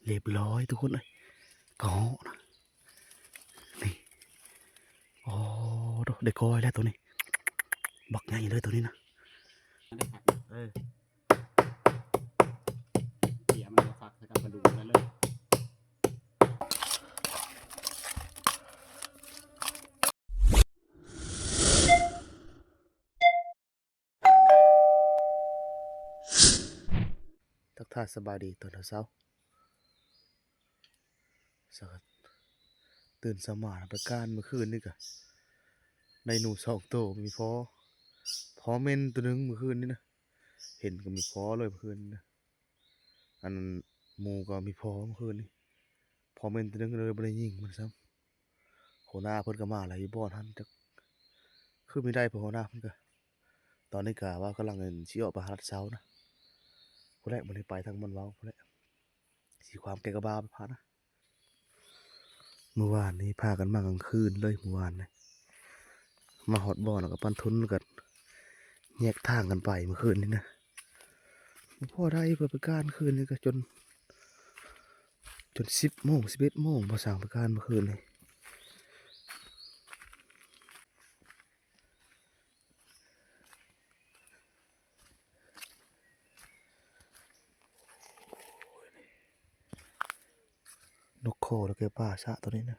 ຮຽບຮ້ອຍທຸກຄົນເອີຍ ກະເຫາະນະ ນີ້ ໂອ້ ໂທ້ ໄດ້ກ້ອຍແລ້ວໂຕນີ້ ບັກໃຫຍ່ເລີຍໂຕນີ້ນະ ເອີ ເກຍມັນບໍ່ຄັກ ໃສ່ກັບກະດູກໄດ້ເລີຍ. ທັກທາຍສະບາຍດີຕອນເຊົ້າໆ ສະກັດ ຕື່ນສະໝານໄປການມື້ຄືນນີ້ກະ ໄດ້ໜູສອງໂຕ ມີພໍ ພໍເມັນໂຕໜຶ່ງມື້ຄືນນີ້ນະ ເຫັນກະມີພໍເລີຍມື້ຄືນນີ້ນະ ອັນໝູກະມີພໍມື້ຄືນນີ້ ພໍເມັນໂຕໜຶ່ງເລີຍບໍ່ໄດ້ຍິງມັນຊ້ຳ. ຫົວໜ້າເພິ່ນກະມາແລ້ວ ຢູ່ບ່ອນຫັ້ນຈັກຄືມີໄດ້ ເພາະຫົວໜ້າເພິ່ນກະ ຕອນນີ້ກະວ່າກຳລັງຊິອອກໄປຫາລັດເຊົານະ ພຸ້ນແຫຼະ ມື້ນີ້ໄປທາງບ່ອນເວົ້າພຸ້ນແຫຼະ ຊິຄວາມແກ່ງກະບ້າໄປພານະ. ມື້ວານນີ້ພາກັນມາກາງຄືນເລີຍ ມື້ວານນີ້ ມາຮອດບ່ອນແລ້ວກະປັ້ນທຸນ ແລ້ວກະແຍກທາງກັນໄປມື້ຄືນນີ້ນະ ບໍ່ພໍໄດ້ ເພື່ອໄປການຄືນນີ້ກະຈົນ ຈົນສິບໂມງ ສິບເອັດໂມງ ບໍ່ຊ່າງໄປການມື້ຄືນນີ້. ນົກຄໍ ແລ້ວກະປາສະໂຕນີ້ນະ.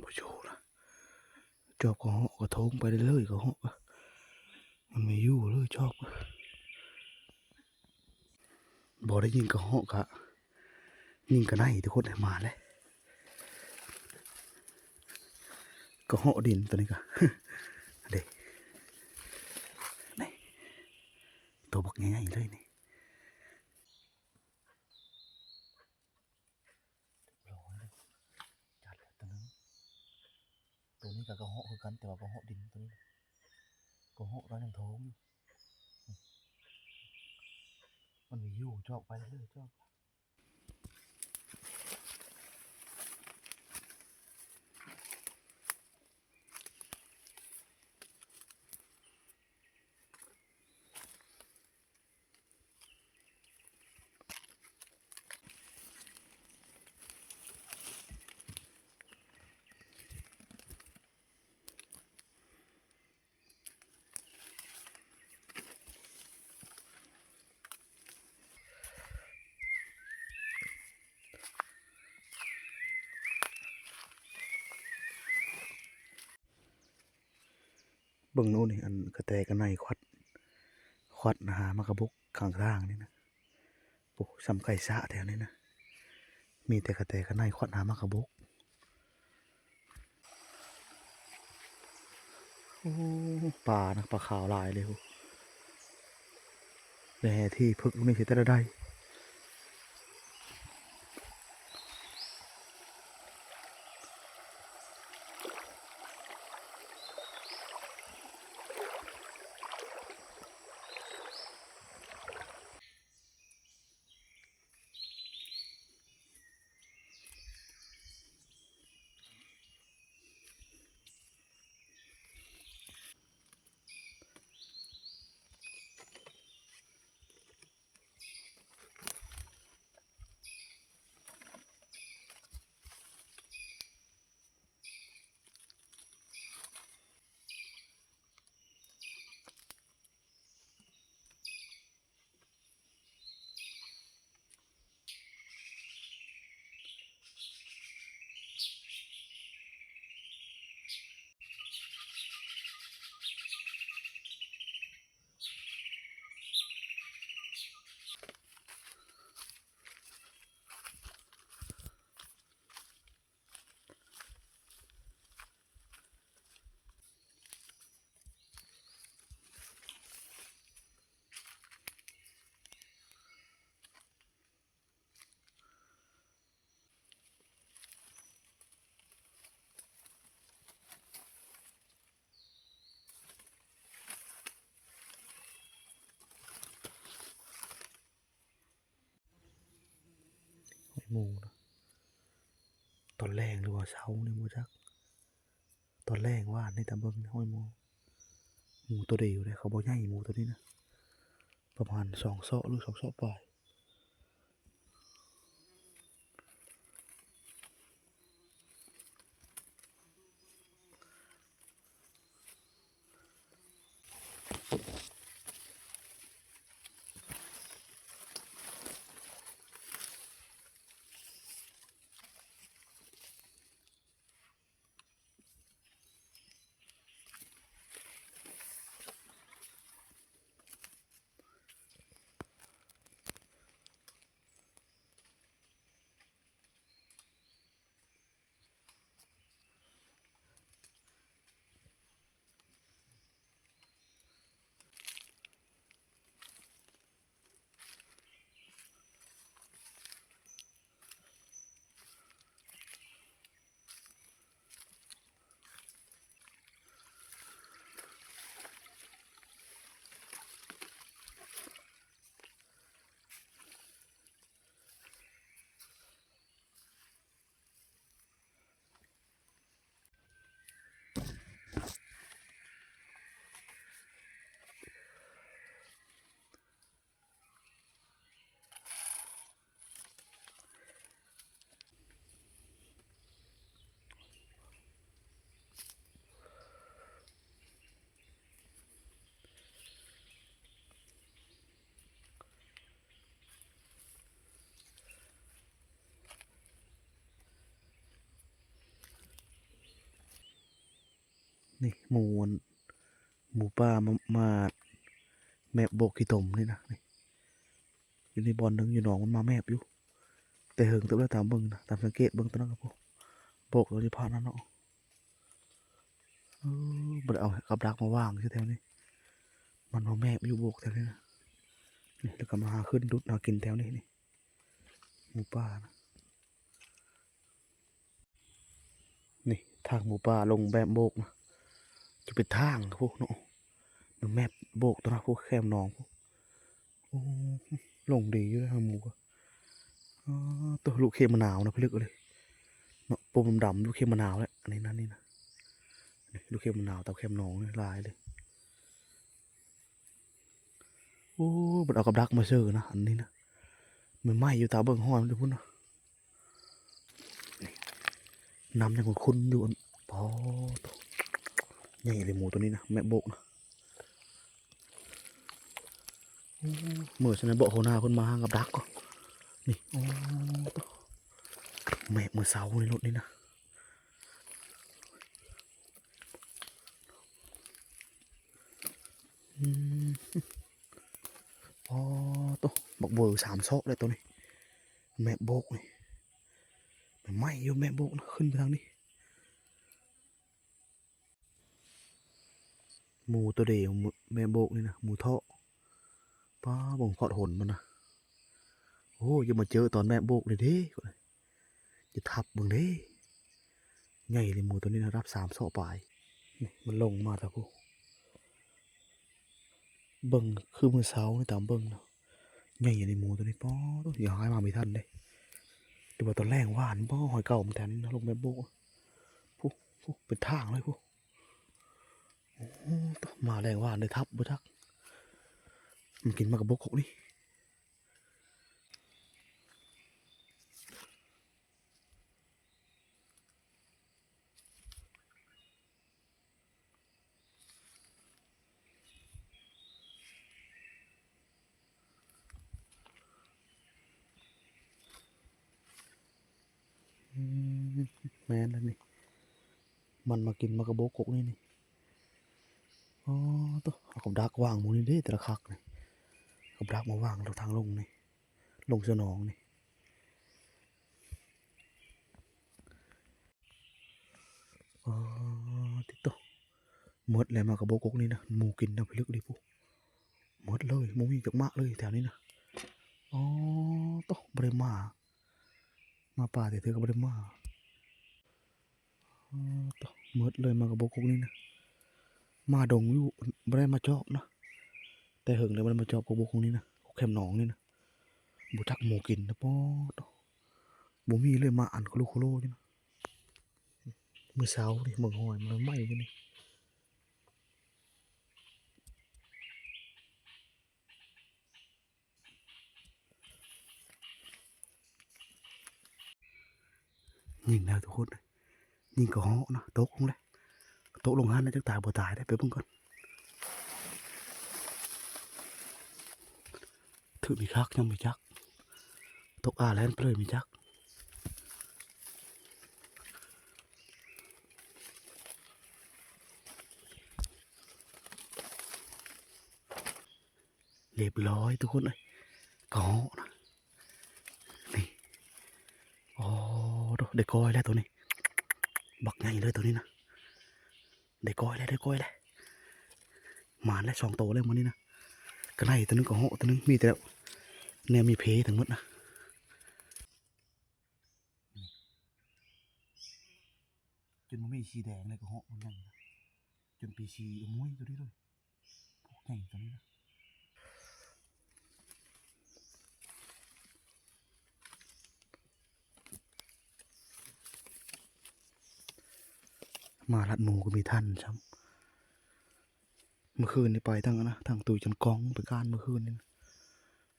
ບໍ່ຢູ່ລະ ຈອບກະເຫາະກະໂທງໄປເລື້ອຍໆ ກະເຫາະ ມັນມີຢູ່ເລີຍຈອບ ບໍ່ໄດ້ຍິງກະເຫາະກະ ຍິງກະໄນທຸກຄົນ ມາແລ້ວ ກະເຫາະດິນໂຕນີ້ກະ ເດ້ ນີ້ ໂຕບັກໃຫຍ່ໆ ເລີຍນີ້. ຮຽບຮ້ອຍເລີຍ ຈັດແລ້ວໂຕໜຶ່ງ ໂຕນີ້ກະກະເຫາະຄືກັນ ແຕ່ວ່າກະເຫາະດິນໂຕນີ້ ກະເຫາະລະຍັງທ້ອງຢູ່ ມັນມີຢູ່ ຈອກໄປເລີຍ ຈອກ. ເບິ່ງໂນ້ນນີ້ ອັນກະແຕກະໄນຂວັດ ຂວັດຫາໝາກກະບົກຂ້າງທາງນີ້ນະ. ໂອ້ ຊ່ຳໄກ່ຊະແຖວນີ້ນະ ມີແຕ່ກະແຕກະໄນຂວັດຫາໝາກກະບົກ. ໂອ້ ປານະ ປາຂາວຫຼາຍເລີຍພຸ້ນ. ແລະ ທີ່ເພິກນີ້ຊິແຕ່ລະໃດ. ໂ ໝູນະ ຕອນແລງຫຼືວ່າເຊົ້ານີ້ບໍ່ຈັກ. ຕອນແລງວານນີ້ຕາເບິ່ງຫ້ອຍໝູ ໝູໂຕດຽວເດ້. ເຂົາບໍ່ໃຫຍ່ໝູໂຕນີ້ນະ ປະມານສອງເຊາະຫຼືສອງເຊາະປາຍ. ນີ້ໝູອັນ ໝູປ່າມາ ມາແມບໂບກຂີ້ຕົມນີ້ນະ. ນີ້ ຢູ່ໃນບ່ອນໜຶ່ງຢູ່ໜອງ ມັນມາແມບຢູ່ ແຕ່ເຫິງເຕີບແລ້ວ. ຕາມເບິ່ງນະ ຕາມສັງເກດເບິ່ງຕອນນັ້ນກໍ ໂບກຢູ່ຜ່ານນັ້ນເນາະ. ເອີ ບໍ່ໄດ້ເອົາກັບດັກມາວາງຢູ່ແຖວນີ້ ມັນມາແມບຢູ່ໂບກແຖວນີ້ນະ. ນີ້ ແລ້ວກໍມາຫາຂຶ້ນດຸດຫາກິນແຖວນີ້ ນີ້ ໝູປ່ານະ. ນີ້ທາງໝູປ່າລົງແມບໂບກນະ ຈະເປັນທາງພຸ້ນເນາະ ມັນແມບໂບກຕົວນະ ພຸ້ນແຄມໜອງພຸ້ນ. ໂອ້ ລົງດີຢູ່ເດ້ ໝູກໍ ອໍ ໂຕ ລູກເຂມມະນາວນະ ພິລຶກເລີຍເນາະ ປົມດຳໆ ລູກເຂມມະນາວແຫຼະ ອັນນີ້ນະ ນີ້ນະ ນີ້ ລູກເຂມມະນາວຕາມແຄມໜອງນີ້ຫຼາຍເລີຍ. ໂອ້ ມັນເອົາກັບດັກມາເຊີນະ ອັນນີ້ນະ ໃໝ່ໆ ຢູ່ ຕາເບິ່ງຮອຍມັນຢູ່ພຸ້ນນະ. ນີ້ ນ້ຳຍັງຂຸ່ນໆຢູ່ ອັນ ປອດ ໃຫຍ່ເລີຍໝູໂຕນີ້ນະ ແມບໂບກນະ. ໂອ້ ເມື່ອຊັ້ນນະ ບອກຫົວໜ້າເພິ່ນມາຫາກັບດັກກ່ອນ. ນີ້ ໂອ້ ແມບມື້ເຊົ້ານີ້ໂລດນີ້ນະ. ອືມ ອໍ ໂຕ ບັກເວີສາມເຊາະເລີຍໂຕນີ້ ແມບໂບກນີ້ ໃໝ່ຢູ່ແມບໂບກນະ ຂຶ້ນໄປທາງນີ້. ໝູໂຕດຽວ ໝູແມບໂບກນີ້ນະ ໝູເທາະ. ປ້າ ເບິ່ງພອດຫົນມັນນະ. ໂອ້ ຢ່າມາເຈີຕອນແມບໂບກນີ້ເດ້ ຈະທັບເບິ່ງເດ້. ໃຫຍ່ເລີຍໝູໂຕນີ້ນະ ລະດັບສາມເຊາະປາຍ. ນີ້ ມັນລົງມາແຕ່ພຸ້ນ ເບິ່ງຄືມື້ເຊົ້ານີ້ ຕາມເບິ່ງນະ ໃຫຍ່ອີ່ຫຼີໝູໂຕນີ້. ປ້າ ຢ່າໃຫ້ມາບໍ່ທັນເດ້ ຫຼືວ່າຕອນແລງວານບໍ່ ຮອຍເກົ່າມັນແຖວນີ້ນະ ລົງແມບໂບກ ພຸ້ນ ພຸ້ນ ເປັນທາງເລີຍພຸ້ນ. ໂອ້ ມາແລງວານໄດ້ທັບບໍ່ຈັກ ມັນກິນໝາກກະບົກກົກນີ້. ອືມ ແມ່ນແລ້ວນີ້ ມັນມາກິນໝາກກະບົກກົກນີ້ນີ້. ອໍ ໂຕ ເອົາກັບດັກວາງໝູ່ນີ້ເດ້ ແຕ່ລະຄັກນີ້ ກັບດັກມາວາງທາງລົງນີ້ ລົງສະໜອງນີ້. ອໍ ຕິໂຕ ໝົດແລ້ວໝາກກະບົກກົກນີ້ນະ ໝູກິນນະ ພິລຶກອີ່ຫຼີພຸ້ນ ໝົດເລີຍ ບໍ່ມີຈັກໝາກເລີຍແຖວນີ້ນະ. ອໍ ໂຕ ບໍ່ໄດ້ມາ ມາປ່າແຕ່ເທື່ອກໍບໍ່ໄດ້ມາ. ອໍ ໂຕ ໝົດເລີຍໝາກກະບົກກົກນີ້ນະ ມາດົງຢູ່ ບໍ່ໄດ້ມາຈອບນະ ແຕ່ເຫິງແລ້ວບໍ່ໄດ້ມາຈອບກົກບົກກົກນີ້ນະ ກົກແຄມໜອງນີ້ນະ. ບໍ່ຈັກໝູກິນນະ ປອດໂຕ ບໍ່ມີເລີຍ ມາອັນໂຄໂລໂຄໂລຢູ່ນະ. ມື້ເຊົ້ານີ້ເບິ່ງຮອຍມັນໄໝ້ຢູ່ນີ້. ຍິງແລ້ວທຸກຄົນ ຍິງກະເຫາະນະ ຕົກລົງແລ້ວ ຕົກລົງຫັ້ນນະ ຈັກຕາຍບໍ່ຕາຍເດ້ ໄປເບິ່ງກ່ອນ. ຖືກມີຄັກ ຍັງມີຈັກ ຕົກອ້າແລ່ນໄປເລີຍມີຈັກ. ຮຽບຮ້ອຍທຸກຄົນເອີຍ ກະເຫາະນະ ນີ້. ໂອ້ໂດ ໄດ້ກ້ອຍແລ້ວໂຕນີ້ ບັກໃຫຍ່ເລີຍໂຕນີ້ນະ ໄດ້ກ້ອຍແລ້ວ ໄດ້ກ້ອຍແລ້ວ ໝານແລ້ວສອງໂຕແລ້ວມື້ນີ້ນະ. ກະໄນໂຕໜຶ່ງ ກະເຫາະໂຕໜຶ່ງ ມີແຕ່ແນວມີເພທັງໝົດນະ. ຈົນບໍ່ມີສີແດງເລີຍ ກະເຫາະມັນໃຫຍ່ນະ ຈົນເປັນສີອະມຸຍໂຕນີ້ເລີຍ. ພວກໃຫຍ່ໂຕນີ້ນະ ມາລັດໝູກະມີທັນຊ້ຳ. ມື້ຄືນນີ້ໄປທັງອັນນະ ທັງຕຸ້ຍຈັນກອງໄປການມື້ຄືນນີ້ນະ.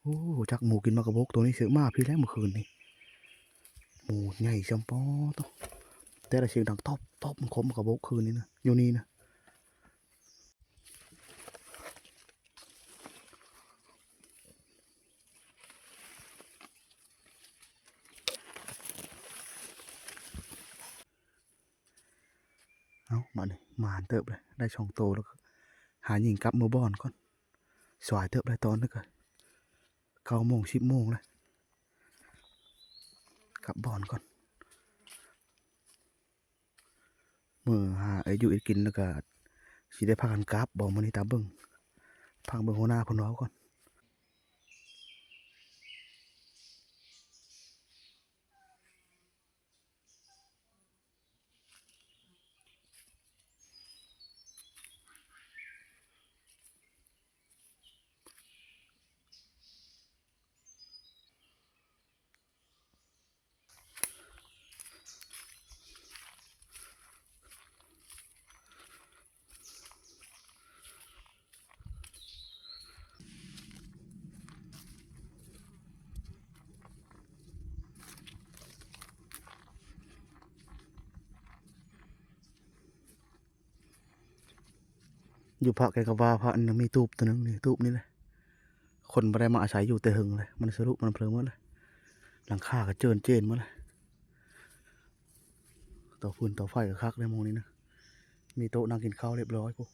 ໂອ້ ຈັກໝູກິນໝາກກະບົກໂຕນີ້ ເສືອມາພີ້ແລ້ວມື້ຄືນນີ້ ໝູໃຫຍ່ຊ່ຳ ປາໂຕ ແຕ່ລະສຽງດັງຕອບຕອບ ມັນຄົບໝາກກະບົກຄືນນີ້ນະ ຢູ່ນີ້ນະ. ເອົາ ບາດນີ້ໝານເຕີບເລີຍ ໄດ້ສອງໂຕແລ້ວ ຫາຍິງກັບເມືອບ່ອນກ່ອນ. ສວາຍເຕີບແລ້ວ ຕອນນີ້ກະເກົ້າໂມງ ສິບໂມງແລ້ວ ກັບບ່ອນກ່ອນ. ມື້ຫາເຮັດຢູ່ເຮັດກິນແລ້ວກະ ຊິໄດ້ພາກັນກັບບໍ່ມື້ນີ້ ຕາເບິ່ງ ຟັງເບິ່ງຫົວໜ້າເພິ່ນເວົ້າກ່ອນ. ຢູ່ພະແກ່ງກະວາ ພະອັນນີ້ມີຕູບໂຕໜຶ່ງນີ້ ຕູບນີ້ແຫຼະ ຄົນບໍ່ໄດ້ມາອາໄສຢູ່ແຕ່ເຫິງແລ້ວ ມັນສະລຸມັນເພີໝົດແລ້ວ ຫຼັງຄາກະເຈີນເຈນໝົດແລ້ວ. ເຕົາຟືນເຕົາໄຟກະຄັກໃນໝ່ອງນີ້ນະ ມີໂຕະນັ່ງກິນເຂົ້າຮຽບຮ້ອຍພຸ້ນ.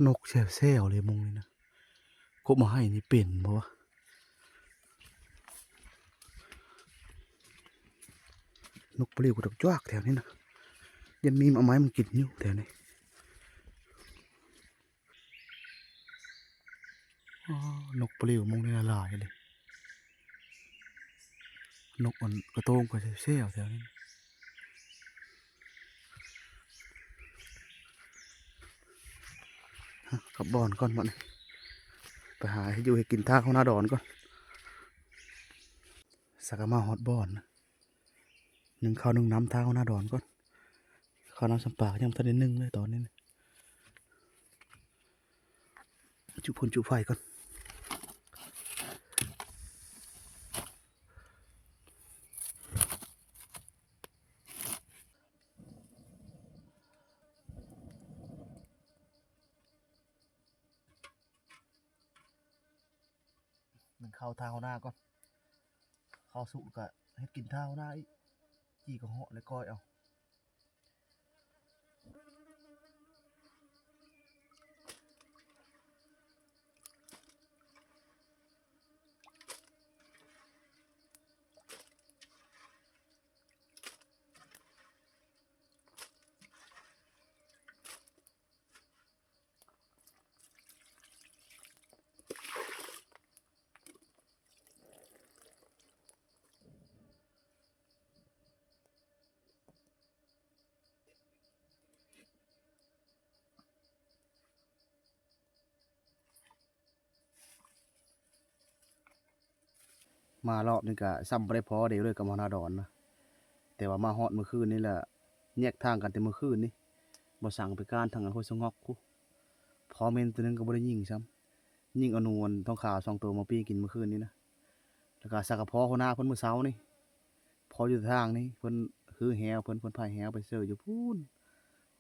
ນົກແຊວໆເລີຍໝ່ອງນີ້ນະ ກົບມາໄຫ້ນີ້ເປັນບໍ່ວະ? ນົກປະລິວກະຈອກແຖວນີ້ນະ ຍັງມີໝາກໄມ້ມັນກິນຢູ່ແຖວນີ້. ອໍ ນົກປະລິວໝ່ອງນີ້ຫຼາຍເລີຍ ນົກອັນກະໂຕ້ງກະແຊວໆແຖວນີ້. ກັບບ່ອນກ່ອນບັດນີ້ ໄປຫາເຮັດຢູ່ເຮັດກິນຖ້າຫົວໜ້າດອນກ່ອນ ສັກກະມາຮອດບ່ອນ ໜຶ້ງເຂົ້າໜຶ້ງນ້ຳຖ້າຫົວໜ້າດອນກ່ອນ. ເຂົ້ານ້ຳຊຳປາກະຍັງບໍ່ທັນໄດ້ໜຶ້ງເລີຍຕອນນີ້ນະ. ຈຸຟືນຈຸໄຟກ່ອນ. ໜຶ້ງເຂົ້າຖ້າຫົວໜ້າກ່ອນ ເຂົ້າສຸກກະເຮັດກິນຖ້າຫົວໜ້າອີກ ຈີ່ກະເຫາະແລ້ວກ້ອຍເອົາ. ໂ ມາລອບນີ້ກະຊ້ຳບໍ່ໄດ້ພໍເດເລີຍກັບຫົວໜ້າດອນນະ. ແຕ່ວ່າມາຮອດມື້ຄືນນີ້ລະ ແຍກທາງກັນແຕ່ມື້ຄືນນີ້. ບໍ່ສັງໄປການທາງອັນຫ້ວຍສະຫງອກພຸ້ນ ພໍເມັນໂຕໜຶ່ງກໍບໍ່ໄດ້ຍິງຊ້ຳ. ຍິງເອົາໜູອັນທອງຂາວສອງໂຕມາປີ້ງກິນມື້ຄືນນີ້ນະ. ແລ້ວກໍສັກກະພໍຫົວໜ້າເພິ່ນມື້ເຊົ້ານີ້ ພໍຢູ່ທາງນີ້ ເພິ່ນຮືແຫວເພິ່ນ ເພິ່ນພາຍແຫວໄປເຊີຢູ່ພຸ້ນ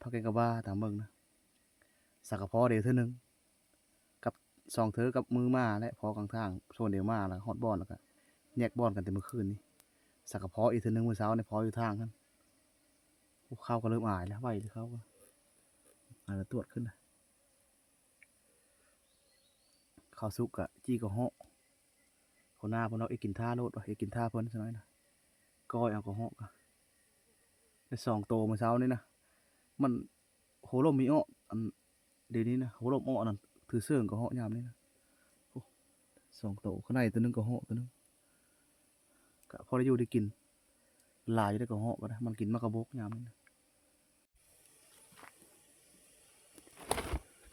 ພາກແກງກະບ້າຕາມເບິ່ງນະ. ສັກກະພໍເດເທື່ອໜຶ່ງ ກັບສອງເທື່ອກັບມື້ມາແຫຼະ ພໍກາງທາງໂຊນດຽວມາລະຮອດບ່ອນ ແລ້ວກະແຍກບ່ອນກັນແຕ່ມື້ຄືນນີ້. ສັກກະພໍອີກເທື່ອໜຶ່ງມື້ເຊົ້ານີ້ ພໍຢູ່ທາງຫັ້ນ. ໂອ້ ເຂົາກໍເລີ່ມອາຍແລ້ວ ໄຫວເລີຍ ເຂົາກໍອາຍແລ້ວ ຕວດຂຶ້ນລະ. ເຂົ້າສຸກກະຈີ່ກະເຫາະ ຫົວໜ້າເພິ່ນເອົາເຮັດກິນຖ້າໂລດວ່າ ເຮັດກິນຖ້າເພິ່ນຊະໜ້ອຍນະ. ກ້ອຍເອົາກະເຫາະກະໄດ້ສອງໂຕມື້ເຊົ້ານີ້ນະ. ມັນຫົວລົມມີອອກ ອັນດຽວນີ້ນະ ຫົວລົມອອກນັ້ນ ຖືເຊິ່ງກະເຫາະຍາມນີ້ນະ. ໂອ້ ສອງໂຕ ຂ້າງໃນໂຕໜຶ່ງກະເຫາະໂຕໜຶ່ງ ກະພໍໄດ້ຢູ່ໄດ້ກິນ. ຫຼາຍຢູ່ເດ້ກະເຫາະກະໄດ້ ມັນກິນໝາກກະບົກຍາມນີ້ນະ.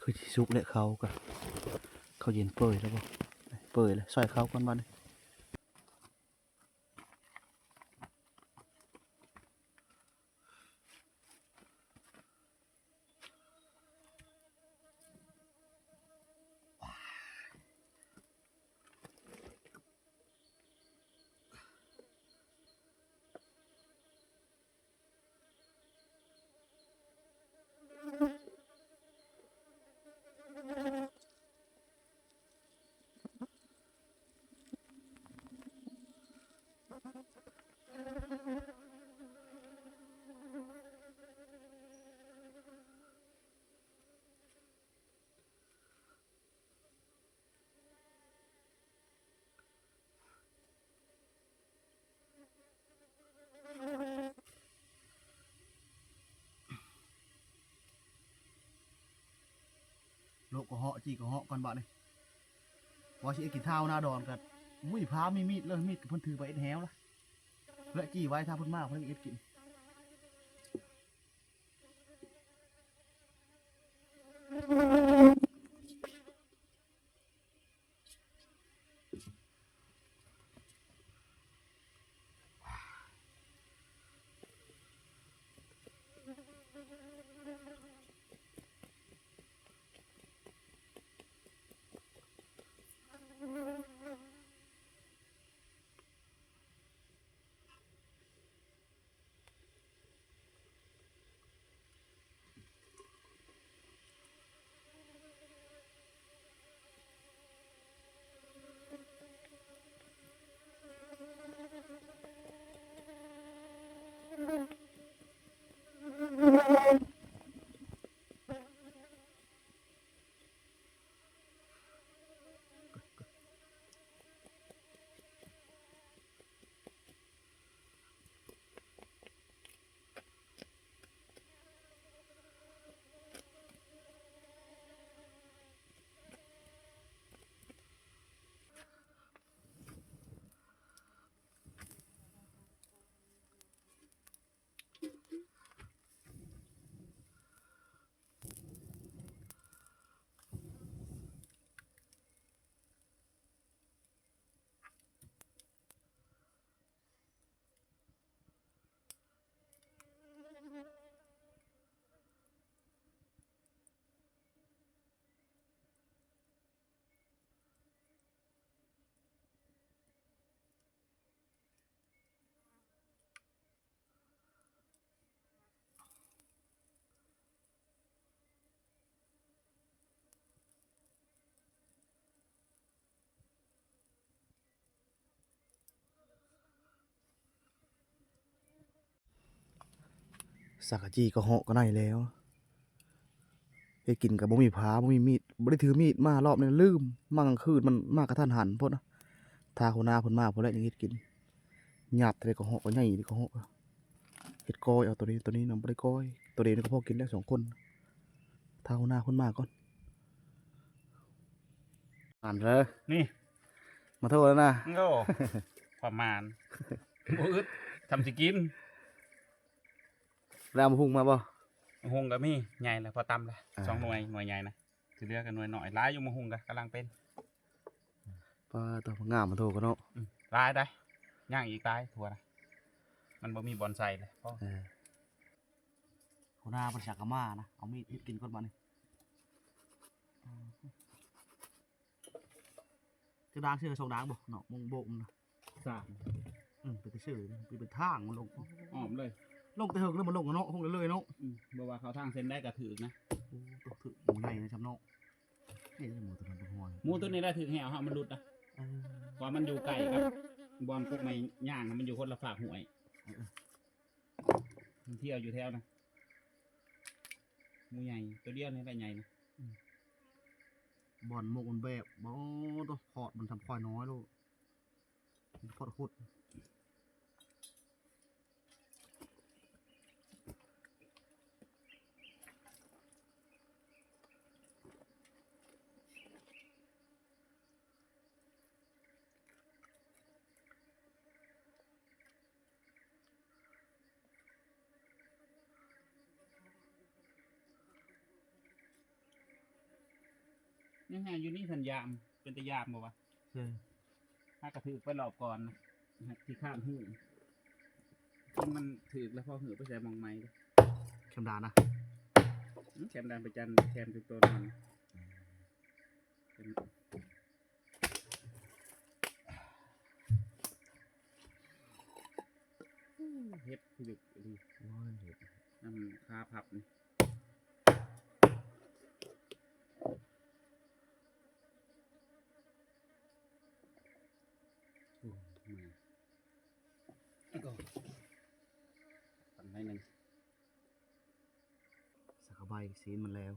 ຄືຊິສຸກແຫຼະ ເຂົ້າກະ ເຂົ້າເຢັນເປີຍແລ້ວບໍ່? ເປີຍແລ້ວ ຊ່ອຍເຂົ້າກ່ອນບາດນີ້. ໂລະກະເຫາະ ຈີ່ກະເຫາະກ່ອນບາດນີ້. ວ່າຊິເຮັດກິນຖ້າຫົວໜ້າດອນກະ ບໍ່ມີພ້າມີມີດເລີຍ ມີດກະເພິ່ນຖືໄປເຮັດແຫວລະ ແລະຈີ່ໄວ້ຖ້າເພິ່ນມາເພິ່ນເຮັດກິນ. ສັກກະຈີ່ກະເຫາະກະໄດ້ແລ້ວ. ເຮັດກິນກະບໍ່ມີພ້າ ບໍ່ມີມີດ ບໍ່ໄດ້ຖືມີດມາ ລອບນີ້ລືມ ມາກາງຄືນ ມັນມາກະທັນຫັນໂພດນະ. ຖ້າຫົວໜ້າເພິ່ນມາພຸ້ນແຫຼະ ຈັ່ງເຮັດກິນ. ຍາບແທ້ ກະເຫາະກະໃຫຍ່ ກະເຫາະກະເຮັດກ້ອຍເອົາ. ໂຕນີ້ ໂຕນີ້ນະບໍ່ໄດ້ກ້ອຍ ໂຕດຽວນີ້ກະພໍກິນແລ້ວສອງຄົນ. ຖ້າຫົວໜ້າເພິ່ນມາກ່ອນ. ອ່ານເດີ ນີ້ ມາໂທດແລ້ວນະ. ໂອ້ ຄວາມໝານ ບໍ່ອຶດ ທຳຊິກິນ. ແລ້ວເອົາໝາກຫຸ່ງມາບໍ່? ໝາກຫຸ່ງກະມີ ໃຫຍ່ແລ້ວ ພໍຕຳແລ້ວ. ອ່າ ສອງໜ່ວຍ ໜ່ວຍໃຫຍ່ນະ ທີ່ເຫຼືອກະໜ່ວຍນ້ອຍ. ຫຼາຍຢູ່ໝາກຫຸ່ງກະ ກຳລັງເປັນ. ປ້າດ ໂຕງາມໂທກະເນາະ. ອືມ ກ ຕາຍໄດ໋ ຍ່າງອີກຕາຍທົ່ວນະ ມັນບໍ່ມີບ່ອນໃສ່ເລີຍ. ເອີ ຫົວໜ້າເພິ່ນສັກກະມານະ ເອົາມີດເຮັດກິນກ່ອນບາດນີ້. ຈະດາງເຊື່ອສອງດາງບໍ່ເນາະ ມົງໂບກມັນນະ ສາມ ເອີ ເປັນຕາຊື່ ເປັນທາງມັນລົງ ອ້ອມເລີຍ ລົງແຕ່ເຫິງແລ້ວມັນລົງເນາະ ລົງເລື້ອຍໆເນາະ. ອືມ ບໍ່ວ່າເຂົ້າທາງເສັ້ນໃດກໍຖືກນະ. ໂອ້ ກໍຖືກໝູໃຫຍ່ນະ ຊຳເນາະ. ນີ້ໝູຕົວນັ້ນ ໝູຕົວນີ້ລະຖືກແຫ້ວເຮົາມັນຫຼຸດນະ. ເອີ ເພາະວ່າມັນຢູ່ໃກ້ກັບບ່ອນກົກໄມ້ຍ່າງ ມັນຢູ່ຄົນລະຟາກຫ້ວຍ. ເອີ ມັນທ່ຽວຢູ່ແຖວນັ້ນ ໝູໃຫຍ່ ຕົວດຽວນີ້ແຫຼະໃຫຍ່ນະ. ອືມ ບ່ອນໝົກມັນແບບ ບໍ່ ໂຕ ພອດມັນສ່ຳຄວາຍນ້ອຍໂລດ ພອດໂຄດ. ຍັງຫາຢູ່ນີ້ສັນຍາມ ເປັນຕາຍາມບໍ່ວະ? ເອີ ຫາກະຖືກໄປລອບກ່ອນນະ ທີ່ຄານຫື້ ມັນຖືກແລ້ວ ພໍຫື້ໄປໃສ່ໝ່ອງໃໝ່ເດ້. ແຄມດານນະ ອືມ ແຄມດານໄປຈັນ ແຄມຈຸດໂຕນອນ. ອືມ ເຫັດພິລຶກອີ່ຫຼີ. ໂອ້ຍ ເຫັດ ນຳຄາພັບນີ້. ໂອ້ຍ ເມື່ອຍ ແລ້ວກໍຕັ້ງໄວ້ໜຶ່ງ. ສັກກະໃບຊີ້ນມັນແລ້ວ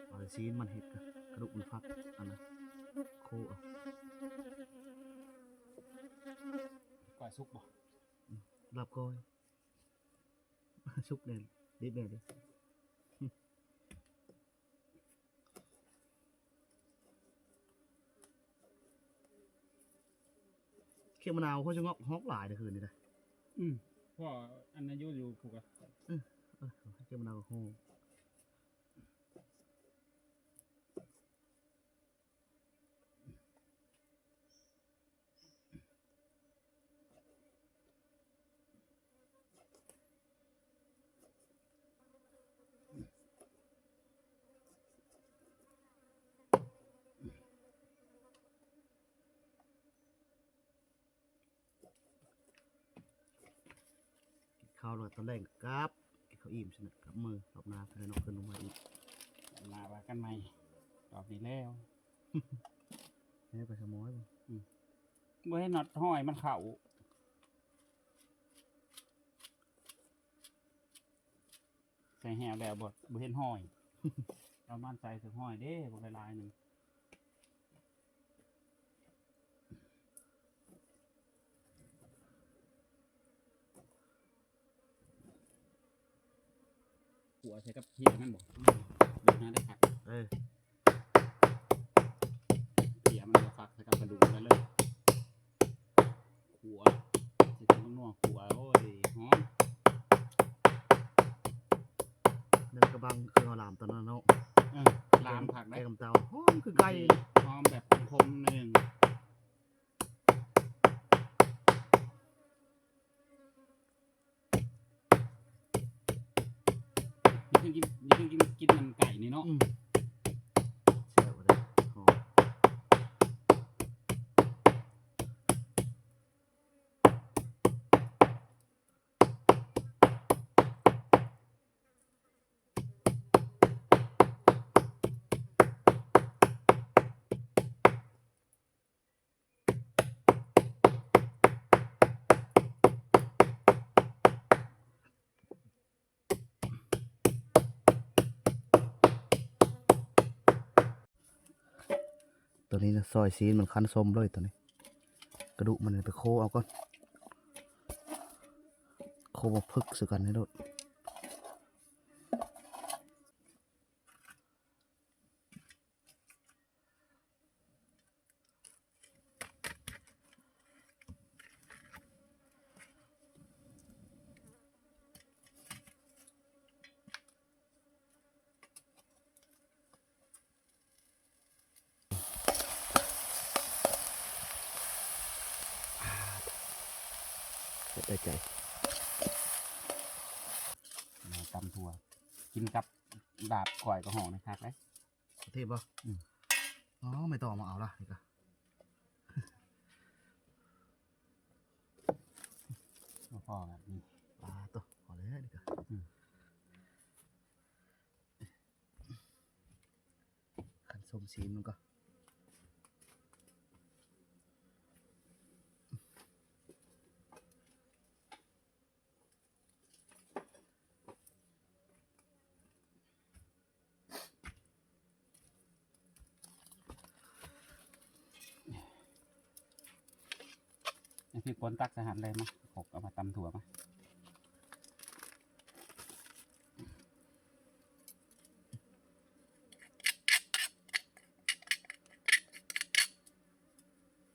ເອົາຊີ້ນມັນເຮັດກະດູກມັນຟັກ ອັນນະ ໂຄເອົາ. ກ້ອຍສຸກບໍ່? ອືມ ລາບກ້ອຍ ສຸກແດ່ ດິບແດ່ເດ້. ຂຽວມະນາວຂ້ອຍຈະງອກ ຮອກຫຼາຍເດ້ ຄືນນີ້ນະ. ອືມ ເພາະອັນນັ້ນຢູ່ ຢູ່ພຸ້ນກະ ເອີ ເອີ ຂຽວມະນາວກໍຮອກ. ກິນເຂົ້າແລ້ວຕອນແລງກັບ ກິນເຂົ້າອີ່ມຊັ້ນນະ ກັບມື້ ລອບໜ້າເພິ່ນເນາະ ເພິ່ນລົງມາອີກ ລອບໜ້າວ່າກັນໃໝ່ ລອບນີ້ແລ້ວ ແລ້ວໄປສະໝໍຍບໍ່? ອືມ ບໍ່ເຫັນຮອດຮອຍມັນເຂົ້າ. ໃສ່ແຫ້ວແລ້ວບໍ່ ບໍ່ເຫັນຮອຍ ເອົາມັນໃສ່ ໃສ່ຮອຍເດ້ ບັກຫຼາຍໆໜຶ່ງ. ຂົ້ວໃສ່ກັບເຫຍມັນບໍ່? ອືມ ເບິ່ງໜ້າໄດ້ຄັກ ເອີ ເຫຍມັນບໍ່ຄັກໃສ່ກັບກະດູກໄດ້ເລີຍ. ຂົ້ວ ໃສ່ເຄື່ອງນົວ ຂົ້ວ ໂອ້ຍ ຫອມ. ແມ່ນກະບັງຄືເຮົາລາມຕອນນັ້ນເນາະ ເອີ ລາມຄັກເດ້ ແກງເຕົາ ຫອມຄືໄກ່ ຫອມແບບຂົມໆໜ້ອຍໜຶ່ງ. ຢູ່ເທິງກິນ ຢູ່ເທິງກິນ ກິນມັນໄກ່ນີ້ເນາະ ອືມ ແຊບເດ້ ຫອມ. ໂຕນີ້ນະ ຊອຍຊີ້ນມັນຄັນສົມເລີຍໂຕນີ້ ກະດູກມັນໄປໂຄເອົາກ່ອນ ໂຄມາຜຶກໃສ່ກັນໃຫ້ໂລດ. ໂ ໄດ້ໃຈ ຕຳຖົ່ວ ກິນກັບລາບກ້ອຍກໍຮ້ອງນີ້ຄັກເດ້. ປະເທດບໍ່? ອືມ ອໍ ໄມ່ຕ້ອງມາເອົາລະ ນີ້ກະ ພໍແລ້ວ ນີ້ ປາໂຕ ພໍແລ້ວ ນີ້ກະ ອືມ ຄັນສົມຊີນມັນກໍ ໃຫ້ພີ່ປົນຕັກໃສ່ຫັ້ນເລີຍ ມາ ຄົກເອົາມາຕຳຖົ່ວມາ.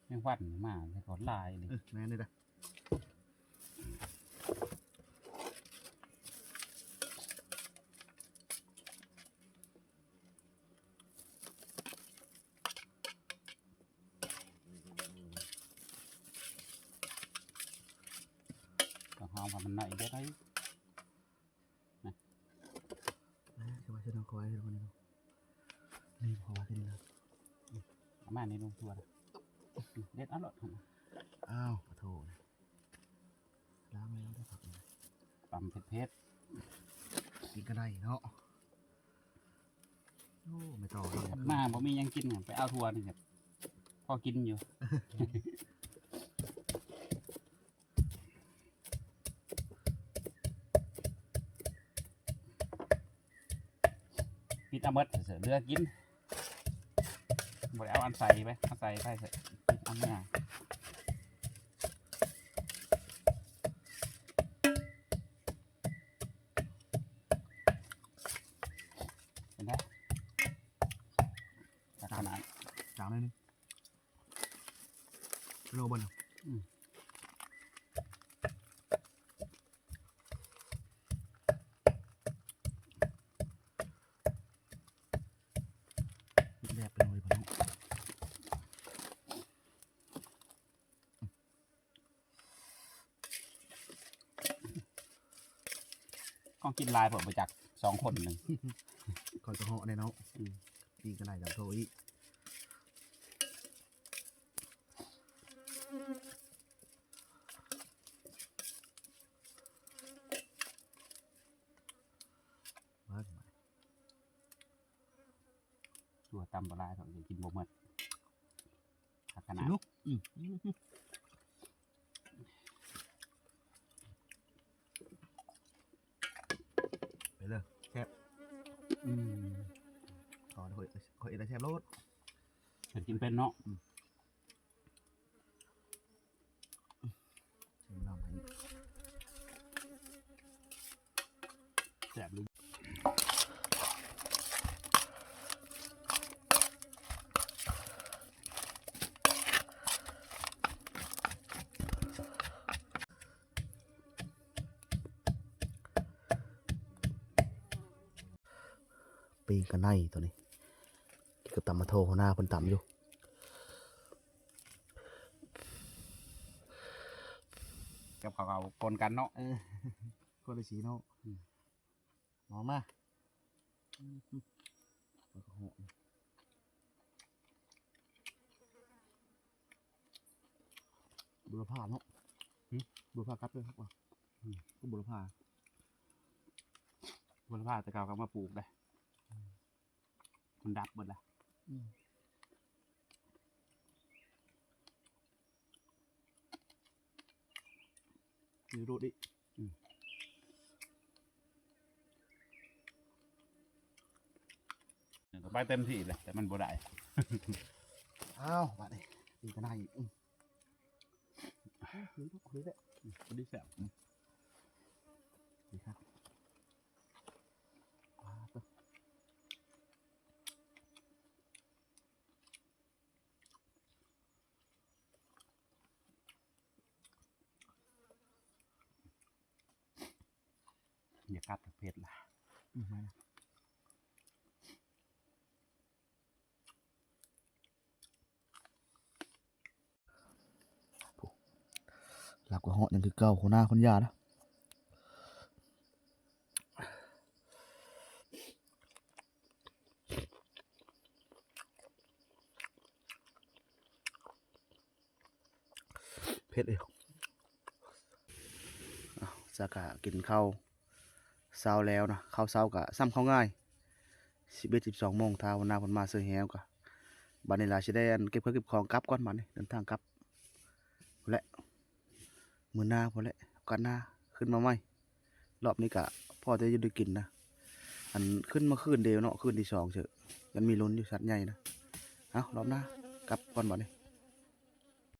ແມງວັນມາແລ້ວກໍຫຼາຍເລີຍ. ເອີ ແມ່ນເດ້. ຕ້ອງຫອມໃຫ້ມັນໜ້ອຍເດີໄດ໋. ນະ ນະ ຄືວ່າຊິເອົາຄວາຍລົງນີ້ເນາະ ນີ້ເພາະວ່າຊິນີ້ນະ ອືມ ເອົາມານີ້ລົງທົ່ວນະ ເດັດເອົາໂລດ. ອ້າວ ຂອໂທດ ລ້າງແລ້ວເດີຜັກນີ້ ຕຳເຜັດໆ ກິນກໍໄດ້ເນາະ. ໂອ້ ໄມ່ຕ້ອງ ມາບໍ່ມີຫຍັງກິນ ໄປເອົາຖົ່ວນີ້ ພໍກິນຢູ່. ປິດເອົາໝົດເສີ ເຫຼືອກິນ ບໍ່ໄດ້ເອົາອັນໃສ່ໄປ ເອົາໃສ່ໄປເສີ ປິດເອົາເມືອ. ເປັນໄດ? ຈັກຂະໜາດ ຈາງໜ້ອຍໜຶ່ງ. ໂລເບິ່ງ ອືມ ແບບເປັນໂລເບິ່ງ. ຂອງກິນຫຼາຍໂພດບໍ່ຈັກ ສອງຄົນໜຶ່ງ ຂ້ອຍກໍເຫາະແດ່ເນາະ. ອືມ ອີກກໍໄດ້ດອກໂທອີກ ຕົວຕຳບໍ່ຫຼາຍດອກ ກິນບໍ່ໝົດ ຄັກຂະໜາດ. ອືມ ໄປເລີຍ ແຊບ. ອືມ ຂໍ ຂ້ອຍ ຂ້ອຍເຮັດແຊບໂລດ ເຮັດກິນເປັນເນາະ. ອືມ ແຊບເລີຍ ປີ້ງກະໄນໂຕນີ້ ກິນກັບຕຳໝາກໂທ ຫົວໜ້າເພິ່ນຕຳຢູ່. ກັບເຂົ້າ ເຂົ້າປົນກັນເນາະ. ເອີ ຄົນລະສີເນາະ. ອືມ ມາ ມາ ອືມ ແລ້ວກໍຫອມ ບົວລະພາເນາະ. ຫື? ບົວລະພາກັດເລີຍຄັກວ່າ. ອືມ ກໍບົວລະພາ ບົວລະພາແຕ່ເກົ່າກໍເອົາມາປູກໄດ໋. ອືມ ມັນດັບເບິດລະ. ອືມ ນີ້ໂລດອີກ. ອືມ ໄປເຕັມທີ່ເລີຍ ແຕ່ມັນບໍ່ໄດ້. ອ້າວ ບາດນີ້ ຕີກະໄນອີກ. ອືມ ໂອເຄ ໂອເຄແຫຼະ. ອືມ ພໍດີແຊບ. ອືມ ດີຄັກ. ປາດໂທ້ ຢ່າກັດເຜັດລະ. ອືມ ມາ ຜູ້ ຫຼັກກໍເຫາະຍັງຄືເກົ່າ ຫົວໜ້າຄົນຢ່ານະ. ເຜັດເອີຍ. ເອົາ ສາກະກິນເຂົ້າເຊົ້າແລ້ວນະ. ເຂົ້າເຊົ້າກະຊ້ຳເຂົ້າງ່າຍ ສິບເອັດ ສິບສອງໂມງ ຖ້າຫົວໜ້າເພິ່ນມາເຊີແຮວກະ ບັດນີ້ລະຊິໄດ້ອັນເກັບເຄື່ອງເກັບຂອງກັບກ່ອນ. ບັດນີ້ເດີນທາງກັບພຸ້ນແຫຼະ. ມື້ໜ້າພຸ້ນແຫຼະ ໂອກາດໜ້າຂຶ້ນມາໃໝ່. ລອບນີ້ກະພໍແຕ່ຢູ່ໄດ້ກິນນະ. ອັນຂຶ້ນມາຄືນດຽວເນາະ ຄືນທີສອງເຊີ ຍັງມີລຸ້ນຢູ່ ສັດໃຫຍ່ນະ. ເອົາ ລອບໜ້າກັບກ່ອນບັດນີ້.